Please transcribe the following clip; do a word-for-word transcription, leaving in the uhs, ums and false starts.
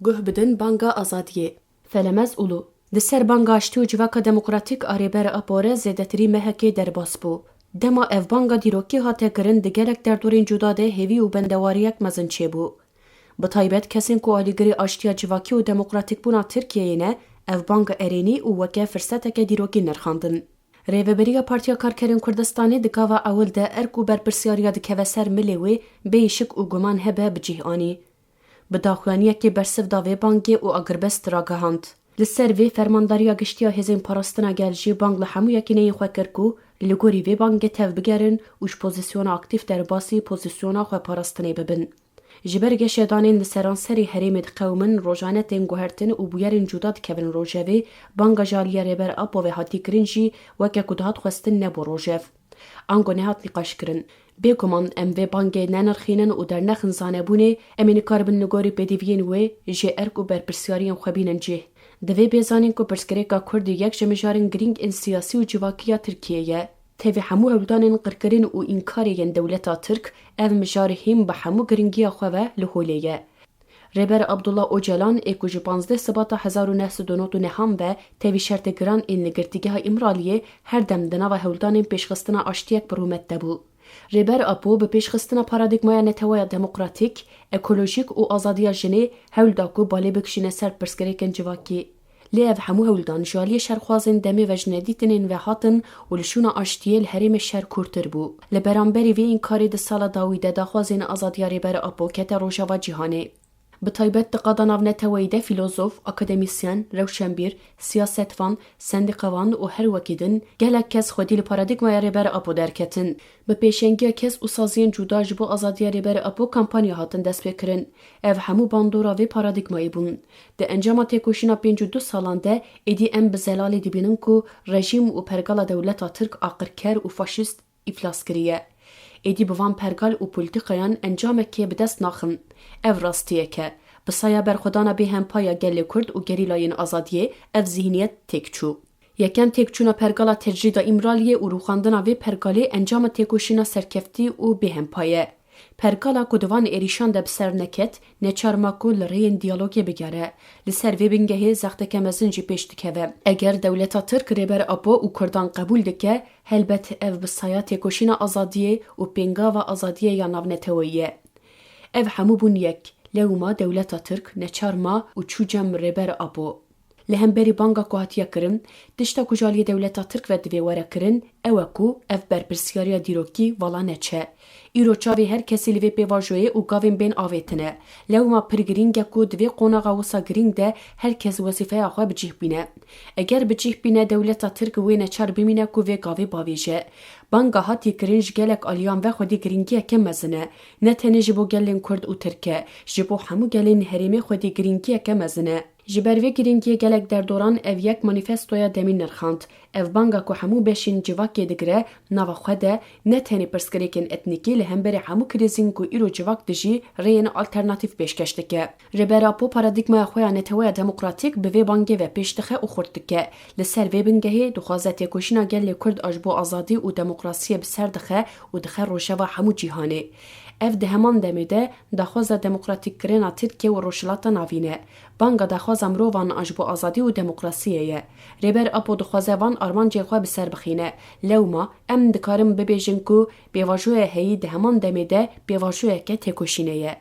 Guh bidin banga azadiyê. Felemez Ulu. Di ser banga aştî û civaka demokratîk a Rêber Apo re zêdetirî mehekê derbas bû. Dema ev banga dîrokî hate kirin, di gelek derdorên cuda de hêvî û bendewariyek mezin çêbû. Bi taybet kesên ku alîgirê aştiya civakî û demokratîkbûna Tirkiyeyê ne, ev banga erênî û weke firseteke dîrokî nirxandin. Rêveberiya Partiya Karkerên Kurdistanê di gava ewil de erk û berpirsiyariya dikeve ser milê wê, bêyî şik û guman hebe bi cih anî. Bi daxuyaniyekê bersiv da vê bangê û agirbest ragihand. Li ser vê, Fermandariya Giştî ya Hêzên Parastina Gel jî bang li hemû yekîneyên xwe kir ku li gorî vê bangê tevbigerin û ji pozîsyona aktîf derbasî pozîsyona xweparastinê bibin. Ji ber geşedanên li seranserê herêmê diqewimin, rojane tên guhertin û bûyerên cuda dikevin rojevê, banga ji aliyê Rêber Apo ve hatî kirin jî weke ku dihat xwestin nebû rojev. Ango nehat nîqaşkirin. Bêguman em vê bangê nenirxînin û dernexin zanebûnê, em ê nikaribin li gorî pêdiviyên wê jê erk û berpirsiyariyên xwe bînin cih. Divê bê zanîn ku pirsgirêka Kurd yek ji mijarên girîng ên siyasî û civakî ya Tirkiyê ye. Tevî hemû hewldanên qirkirin û înkarê yên dewleta Tirk, ev mijar hîn bi hemû giringiya xwe ve li holê ye. Rêber Abdullah Ocalan ê ku ji panzdeh Sibata hezar û neh sed û nod û nehan ve tevî şertê giran ên li Girtîgeha Îmraliyê her dem di nava hewldanên pêşxistina aştiyek bi rûmet de bû. Rêber Apo bi pêşxistina paradîgmaya neteweya demokratîk, ekolojîk û azadiya jinê hewl da ku balê bikişîne ser pirsgirêkên civakî. Lê ev hemû hewldan ji aliyê şerxwazên demê ve ji nedîtinên ve hatin û li şûna aştiyê li herêmê şer kûrtir bû. Li beramberî vê înkarê di sala dawî de daxwazên azadiya Rêber Apo kete rojeva cîhanê. Bi taybet di qada navneteweyî de fîlozof, akademîsyen, rewşenbîr, siyasetvan, sendîqevan û her wekî din gelek kes xwedî li paradîgmaya Rêber Apo derketin. Bi pêşengiya kes û saziyên cuda ji bo azadiya Rêber Apo kampanya hatin destpêkirin. Ev hemû bandora vê paradîgmayê bûn. Di encama têkoşîna pênc û du salan de êdî em bi zelalî dibînin ku rejîm û pergala dewleta Tirk aqirker û faşîst îflas kiriye. Êdî bi van pergal û polîtîkayan encamekê bi dest naxin. Ev rastiyek e. Bi saya berxwedana bêhempa ya gelê Kurd û gerîlayên azadiyê ev zîhniyet têk çû. Yekem têkçûna pergala tecrîda Îmraliyê û rûxandina vê pergalê encama têkoşîna serkeftî û bêhempa ye. Pergala ku di van êrîşan de bi ser neket, neçar ma ku li rêyên diyalogê bigere. Li ser vê bingehê zexteke mezin jî pêş dikeve. Eger dewleta Tirk Rêber Apo û Kurdan qebûl dike, helbet ev bi saya têkoşîna azadiyê û pêngava azadiyê ya navneteweyî ye. Ev hemû bûn yek. Lewma dewleta Tirk neçar ma û çû cem Rêber Apo. Li hemberî banga ku hatiye kirin, tişta ku ji aliyê dewleta Tirk ve divê were kirin, ew e ku ev berpirsiyariya dîrokî vala neçe. Îro çavê her kesî li vê pêvajoyê û gavên bên avêtin e. Lewma pir girîng e ku di vê qonaxa wisa girîng de her kes wezîfeya xwe bi cih bîne. Eger bi cih bîne, dewleta Tirk wê neçar bimîne ku vê gavê bavêje. Banga hatî kirin ji gelek aliyan ve xwedî girîngiyeke mezin e. Ne tenê ji bo gelên Kurd û Tirk e, ji bo hemû gelên herêmê xwedî girîngiyeke mezin e. Ji ber vê girîngiyê gelek derdoran ev yek manîfestoya demî nirxand. Ev banga ku hemû beşên civakê digire nava xwe de, ne tenê pirsgirêkên etnîkî, li hemberî hemû krîzên ku îro civak dijî rêyên alternatîf pêşkeş dike. Rêber Apo paradîgmaya xwe ya neteweya demokratîk bi vê bangê ve pêş dixe û xurt dike. Li ser vê bingehê dixwaze têkoşîna gelê Kurd a ji bo azadî û demokrasiyê bi ser dixe û dixe rojeva hemû cîhanê. Ev di heman demê de daxwaza demokratîkkirina Tirkiye û Rojhilata Navîn e. Banga daxwaza mirovan a ji bo azadî û demokrasiyê ye. Rêber Apo dixwaze van armancên xwe bi ser bixîne. Lewma em dikarin bibêjin ku pêvajoya heyî di heman demê de pêvajoyeke têkoşînê ye.